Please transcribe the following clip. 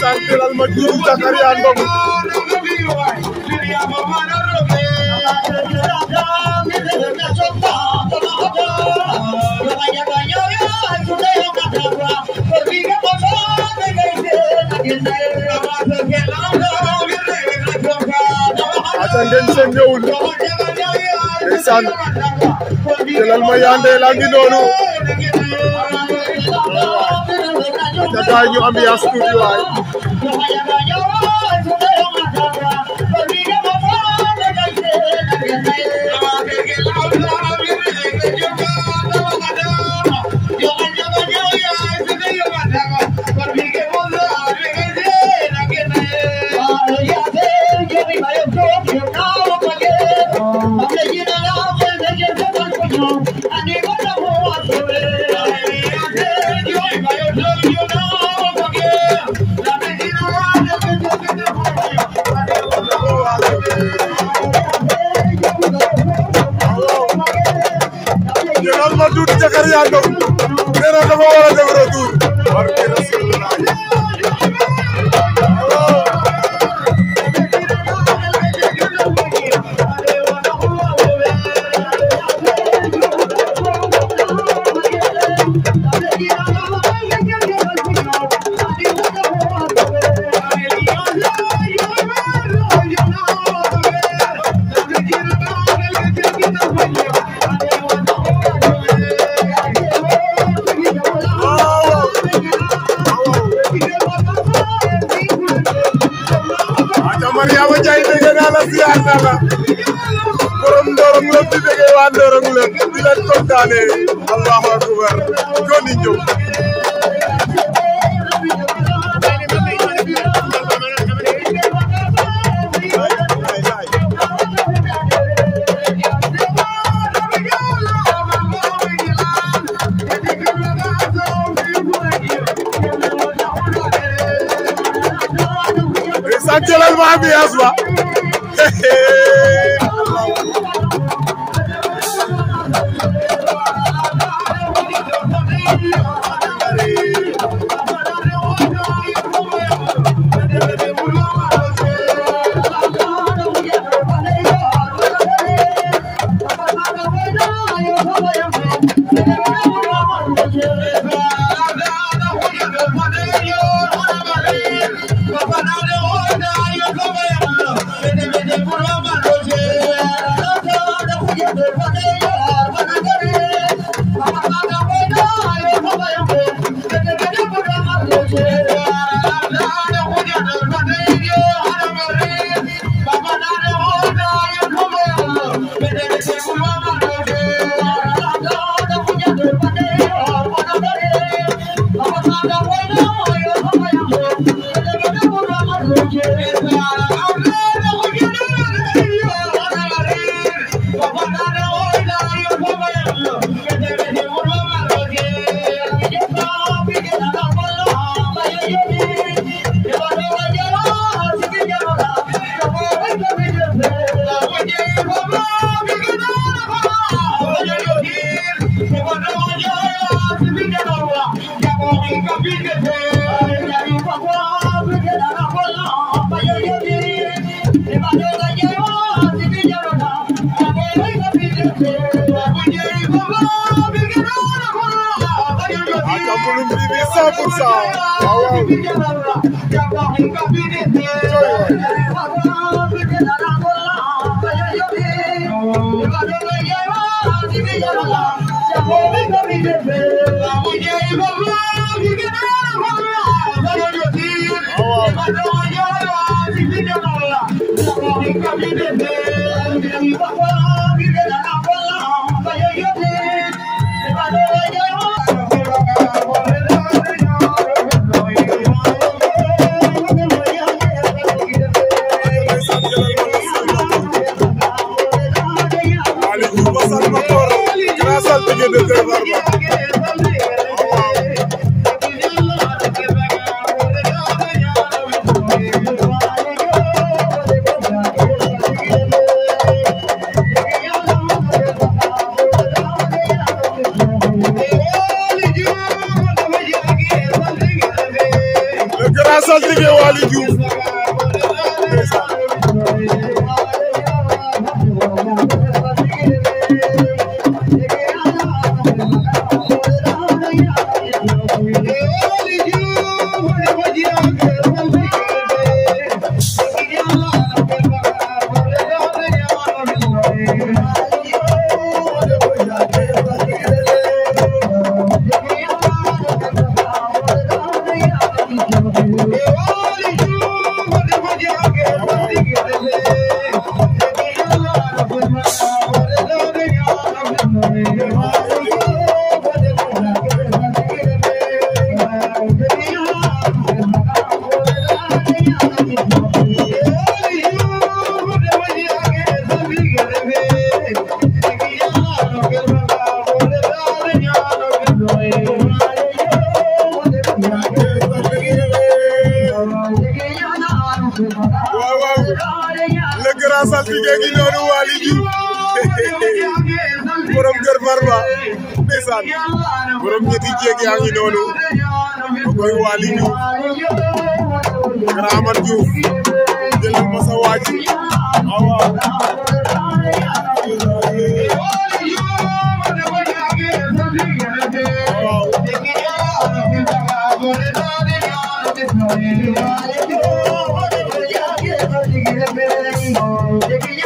Santilal Majid Zakaria Ndong aca ngeen seen ñëwul ndeysaan jëlal ma yande la ngi noonu aca gaay ñu ambiance tuuti waay Zakaria Ndong nee na dafa war a def retour barke Rasulullah Mariama Ndiaye dégg naa la ziar naa la borom Ndorong la di dégg waa Ndorong la di leen kontaane Allahu akbar joni ñëw jëlal ma ambiance ba saltige Waly Diouf le grand saltige gi noonu Waly Diouf borom Kër Farba ndeysaan borom ñetti jéeg yaa ngi noonu ko koy Waly Diouf grand Amad Diouf jëlal ma sa waaji waaw Wow.